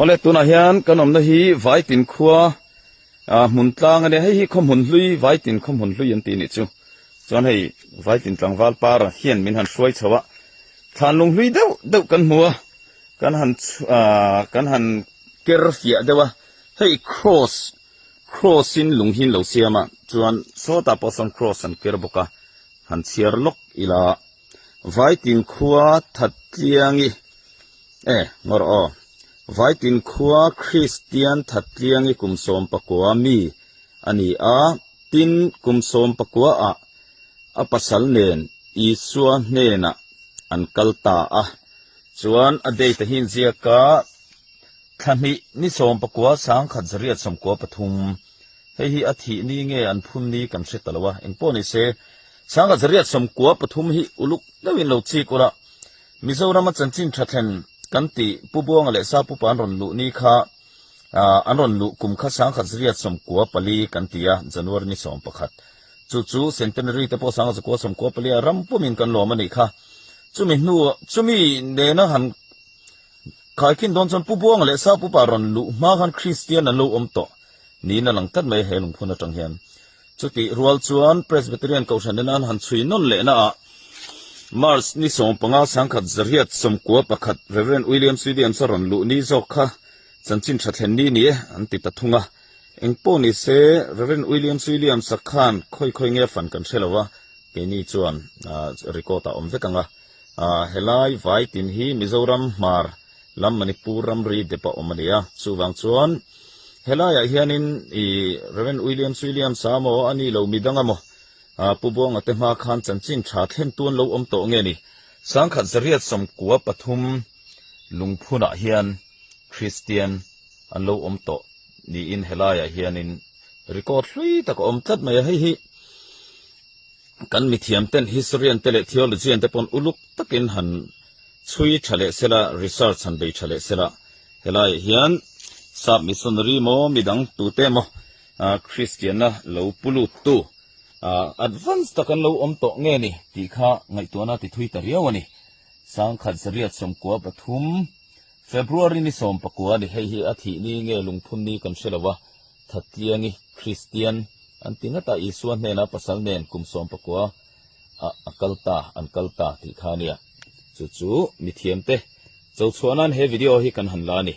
Awle tunah hian kan awmna hi Vaitin khua ah hmun tlang a nia hei hi khaw hmun hlui Vaitin khaw hmun hlui an tih nih chu chuan hei Vaitin tlangval par hian min han hruai chho a thlan lung hlui deuh deuh kan hmu a kan han ah kan han ker fiah deuh a hei cross cross in lung hi an lo siam a chuan sawtah pawh sawn cross an ker bawk a han chhiar lawk ila Vaitin khua Thattliangi E, ngawr aw. Vaitin khua Kristian Thattliangi kum 19 mi a ni a, tin kum 19 ah a pasal nen Isua hnenah an kal ta a. Chuan a date a hi inziak a, thla hnih ni 19 1993. Hei hi a thih ni nge an phun ni kan hre ta lo a, engpawh ni se 1993 hi uluk deuhin lo chik ula, Mizorama chanchin tha thlen kan tih Pu Buanga leh Sa Pupa an rawn luh ni kha an rawn luh kum kha 1994 kan ti a, January ni 11. Chu chu Centenary te pawh 1994 a ram pumin kan lawm a nih kha. Chumi hnu chumi nena han khaikhin dawn chuan Pu Buanga leh Sa Pupa rawn luh hma khan Kristian an lo awm tawh niin a lang tlat mai a he lungphun atang hian. Chutih rual chuan Presbyterian Kohhran nena an han chhui nawn lehna ah March ni 15 1991 Rev. William Williams a rawn luh ni zawk kha chanchin tha thlen ni ni e an ti ta thung a. Engpawh ni se Rev. William Williams a khan khawi khawi nge fan kan hre lo a, keini chuan record ah awm vek ang a. Helai vai tin hi Mizoram hmar lam Manipur ramri dep a awm a ni a, chuvang chuan helaiah hianin i Rev. Williams Williams a maw a ni lo midang a maw Pu Buanga te hma khan chanchin tha thlen tuan lo awm tawh nge ni? 1993 lungphunah hian Kristian an lo awm tawh niin helaiah hianin record hlui tak a awm tlat mai a, hei hi Kan mithiam ten historian te leh theologian te pawn uluk takin han chhui tha leh sela, research han bei tha leh sela, helaiah hian sap missionary maw midang tute emaw Kristianna lo pu lut tu advance tak an lo awm tawh nge ni tih kha ngaihtuahna ti thui ta riau a ni. 1993 February ni 19 a ni, hei hi a thih ni nge lungphun ni kan hre lo a, Thatliangi Kristian an ti ngat a, Isua hnena pasal nen kum 19 ah a kal ta, an kal ta tih kha a nia. Chu chu mithiamte cho chhuah nan he video hi kan han la a ni.